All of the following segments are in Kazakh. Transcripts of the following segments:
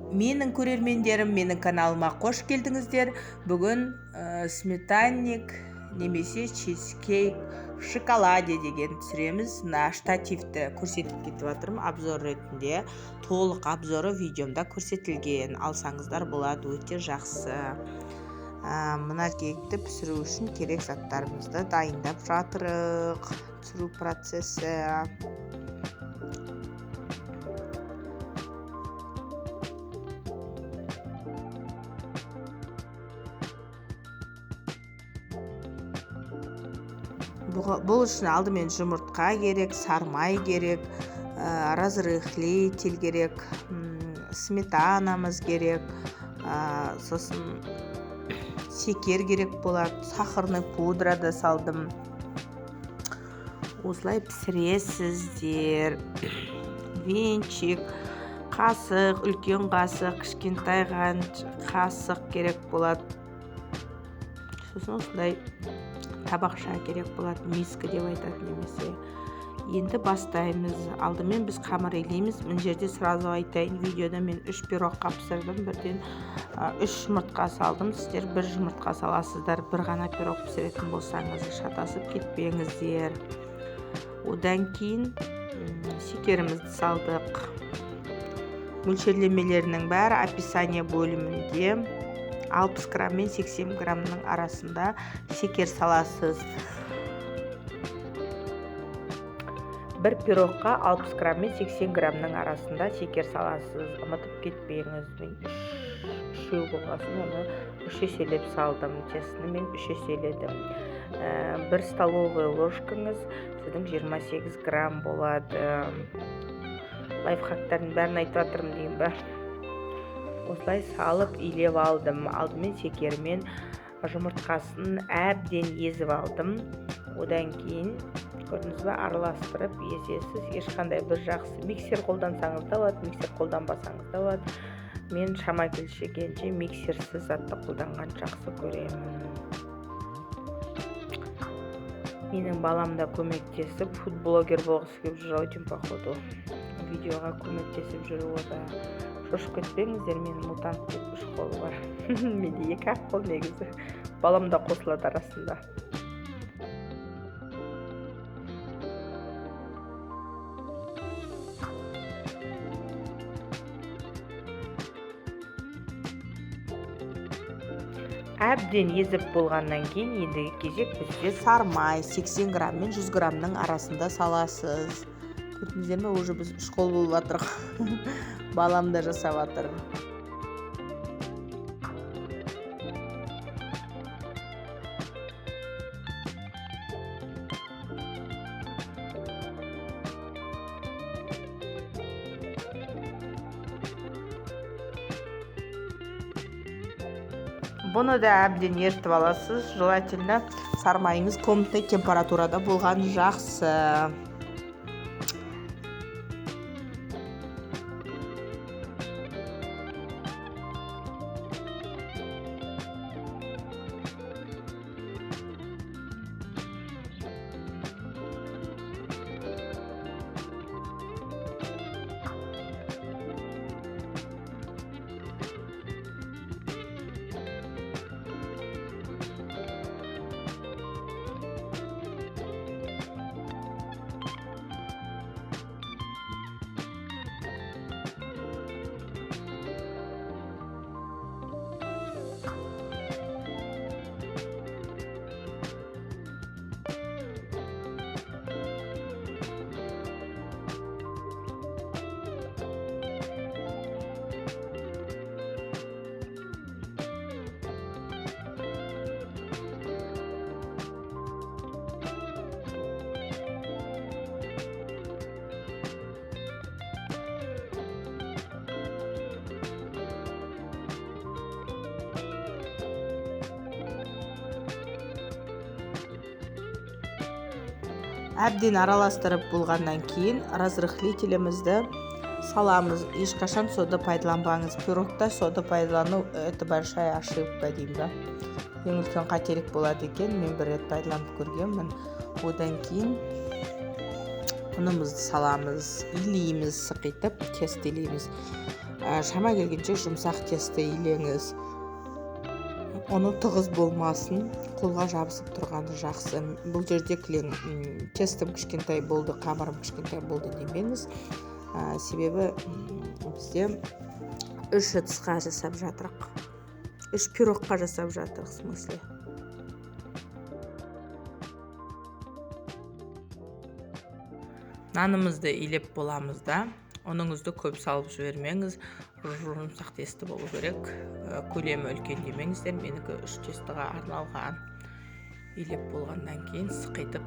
Менің көрермендерім, менің каналыма қош келдіңіздер. Бүгін сметанник немесе чизкейк в шоколаде деген түсіреміз. Мына штативті көрсетіп кетіп жатырмын обзор ретінде. Толық обзоры видеомда көрсетілген. Алсаңыздар болады, өте жақсы. Мына кейкті пісіру үшін керек заттарымызды дайындап жатырық. Пісіру процесі. Бұл үшін алдымен жұмыртқа керек, сармай керек, разрыхлитель керек, сметанамыз керек, сосын шекер керек болады, сахарный пудра да салдым. Осылай пісіресіздер. Венчик, қасық, үлкен қасық, кішкентай қасық керек болады. Сосын осындай табақша керек болады, миска деп айтады немесе. Енді бастаймыз. Алдымен біз қамыр илейміз. Мына жерде сразу айтайын, видеода мен 3 пирогқа пісірдім, бірден 3 жұмыртқа салдым. Сіздер 1 жұмыртқа саласыздар, бір ғана пирог пісіретін болсаңыз, шатасып кетпеңіздер. Одан кейін шекерімізді салдық. Мөлшерлемелерінің бәрі описание бөлімінде. 60 грамм мен 80 граммның арасында шекер саласыз. Бір пирогқа 60 грамм мен 80 граммның арасында шекер саласыз. Ұмытып кетпеңіз. Мен үшеу болғасын оны 3 еселеп салдым. Тестіні мен 3 еселедім. Бір столовый ложкаңыз сіздің 28 грамм болады. Лайфхактардың бәрін айтып жатырмын деймін ба? Осылай салып илеп алдым. Алдымен шекермен жұмыртқасын әбден езіп алдым. Одан кейін көрдіңіз бе, араластырып езесіз. Ешқандай бір жақсы миксер қолдансаңыз да болады, миксер қолданбасаңыз да болады. Мен шама келгенше миксерсіз затты қолданған жақсы көремін. Менің балам да көмектесіп, фудблогер болғысы келіп жүр ау деймін, походу. Видеоға көмектесіп жүр о да. Шошып кетпеңіздер, менің мутант деп 3 қолы бар. Менде 2 ақ қол негізі. Балам да қосылады арасында. Әбден езіп болғаннан кейін ендігі кезек бізде сармай 80 грамм мен 100 граммның арасында саласыз. Көрдіңіздер ме, уже біз 3 қол болып жатырық. Балам да жасап жатыр. Бұны да әбден ерітіп аласыз. Желательно сармайыңыз комнатный температурада болған жақсы. Әбден араластырып болғаннан кейін разрыхлителімізді саламыз. Ешқашан сода пайдаланбаңыз. Пирогта сода пайдалану это большая ошибка деймін ба. Ең үлкен қателік болады екен. Мен бір рет пайдаланып көргенмін. Одан кейін Ұнымызды саламыз, илейміз, сықитып тесто илейміз. Шама келгенше жұмсақ тесто илеңіз. Ұны тығыз болмасын, қолға жабысып тұрғаны жақсы. Бұл жерде кілең тестом кішкентай болды, қамырым кішкентай болды демеңіз. Себебі бізде 3 ыдысқа жасап жатырық. 3 пирогқа жасап жатырық, в смысле. Нанымызды илеп боламыз да, ұныңызды көп салып жібермеңіз, жұмсақ тесті болу керек. Көлемі үлкен демеңіздер, менікі 3 тестіға арналған. Илеп болғаннан кейін сықитып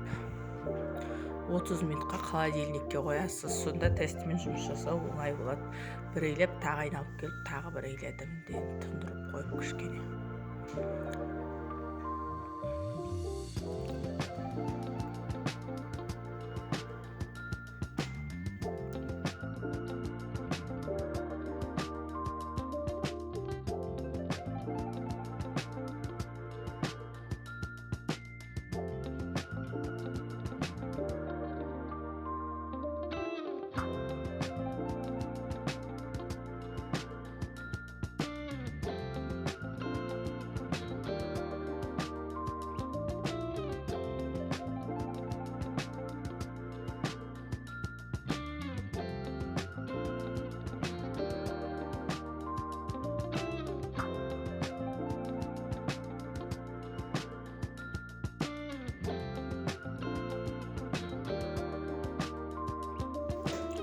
30 минутқа холодильникке қоясыз. Сонда тестімен жұмыс жасау оңай болады. Бір илеп, тағы айналып келіп, тағы бір иледім де тұндырып қойып кішкене.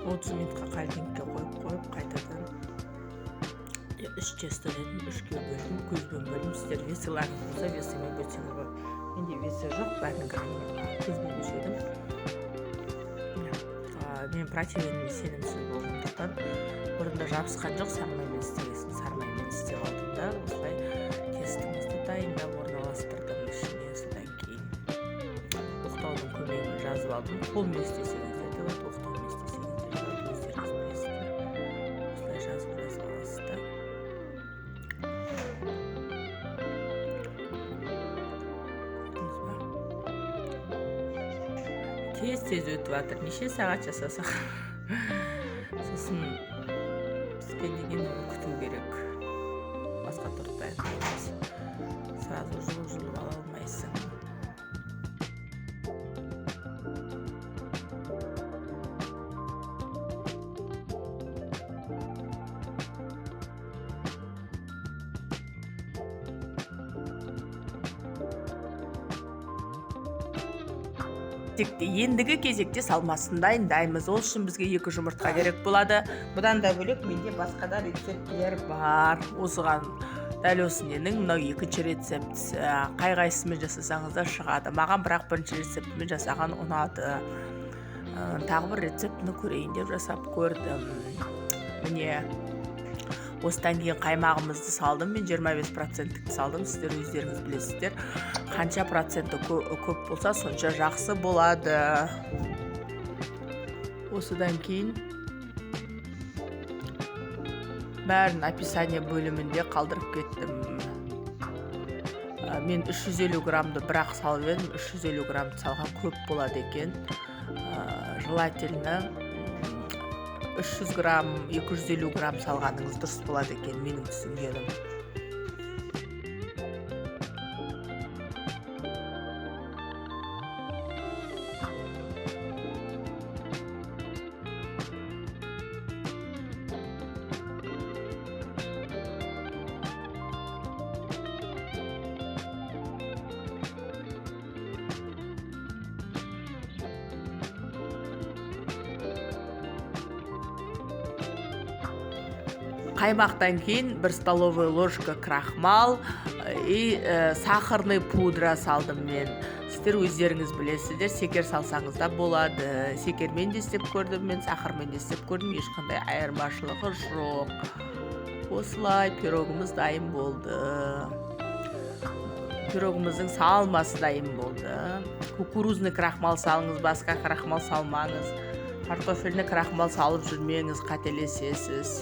30 минутқа холодильникке қойып, қайтадан 3 тесто дедім, 3-ке бөлдім, көзбен бөлдім. Сіздер весыларыңыз болса, весымен бөлсеңіз болады. Менде весі жоқ, бәрін көзбен өлшедім. Мен противеніме сенімсіз болғандықтан бұрында жабысқан жоқ, сармаймен істегесін, сармаймен істеп алдым да, осылай тестімізді дайындап орналастырдым ішіне. Содан кейін оқтаудың көмегімен жазып алдым. Қолмен істесеңіздер де болады, оқтаумен істесеңіздер де болады, өздеріңіз білесіздер. Осылай жазып аласыздар. Көрдіңіз ба? Тез-тез өтіп жатыр. Неше сағат жасасақ. Сосын піскеннен кейін оны күту керек. Басқа торт дайындаймыз. Сразу жұлып-жұлып ала алмайсың. Ендігі кезекте салмасын дайындаймыз. Ол үшін бізге 2 жұмыртқа керек болады. Бұдан да бөлек менде басқа да рецептілер бар. Осыған дәл осы ненің мынау екінші рецептісі. Қай-қайсысымен жасасаңыз да шығады. Маған бірақ бірінші рецептімен жасаған ұнады. Тағы бір рецептіні көрейін деп жасап көрдім. Міне, осыдан кейін қаймағымызды салдым. Мен 25%-ті салдым. Сіздер өздеріңіз білесіздер. Қанша проценті көп болса, сонша жақсы болады. Осыдан кейін бәрін описание бөлімінде қалдырып кеттім. Мен 350 граммды бірақ салып едім. 350 граммды салған көп болады екен. Желательно 300 грамм, 250 грамм салғаныңыз дұрыс болады екен, менің түсінгенім. Қаймақтан кейін 1 столовая ложка крахмал и сахарный пудра салдым мен. Сіздер өздеріңіз білесіздер, секер салсаңыз да болады. Секермен де істеп көрдім мен, сахармен де істеп көрдім, ешқандай айырмашылығы жоқ. Осылай пирогымыз дайын болды. Пирогымыздың салмасы дайын болды. Кукурузный крахмал салыңыз, басқа крахмал салмаңыз. Картофельный крахмал салып жүрмеңіз, қателесесіз.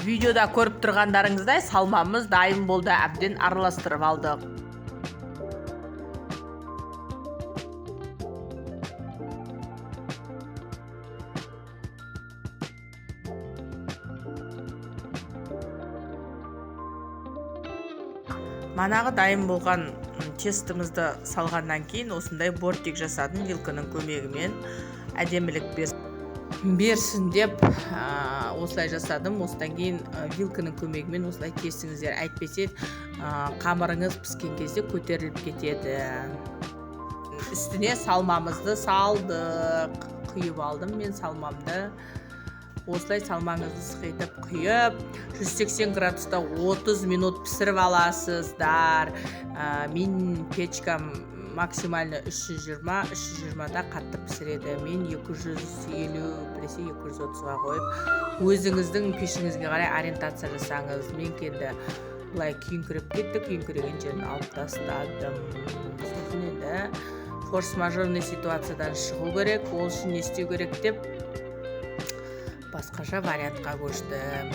Видеода көріп тұрғандарыңыздай салмамыз дайын болды, әбден араластырып алдық. Манағы дайын болған тестімізді салғаннан кейін осындай бортик жасадым вилканың көмегімен, әдемілік берсін деп осылай жасадым. Осыдан кейін вилканың көмегімен осылай кесіңіздер, әйтпесе қамырыңыз піскен кезде көтеріліп кетеді. Үстіне салмамызды салдық, құйып алдым мен салмамды. Осылай салмаңызды сықитып құйып, 180 градуста 30 минут пісіріп аласыздар. Мен печкам максимально 320-да қатты пісіреді. Мен 250, біресе 230-ға қойып, өзіңіздің пешіңізге қарай ориентация жасаңыз. Мен енді былай күйіңкіреп кетті, күйіңкіреген жерін алып тастадым. Сосын енді форс-мажорный ситуациядан шығу керек, ол үшін не істеу керек деп басқаша вариантқа көштім.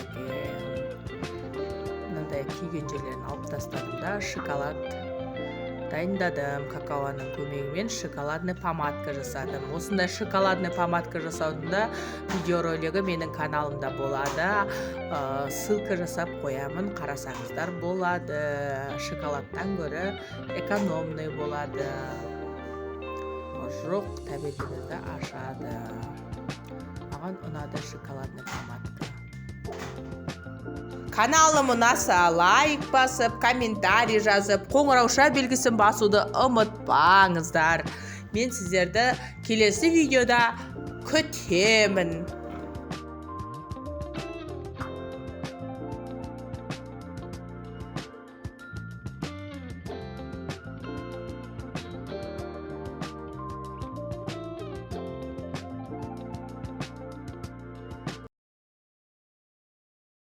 Мынандай күйген жерлерін алып тастадым да, шоколад дайындадым. Какаоның көмегімен шоколадный помадка жасадым. Осындай шоколадный помадка жасаудың да видеоролигі менің каналымда болады. Ссылка жасап қоямын, қарасаңыздар болады. Шоколадтан гөрі экономный болады. Жоқ, тәбетіңізді ашады. Маған ұнады шоколадный помадка. Каналым ұнаса лайк басып, комментарий жазып, қоңырауша белгісін басуды ұмытпаңыздар. Мен сіздерді келесі видеода күтемін.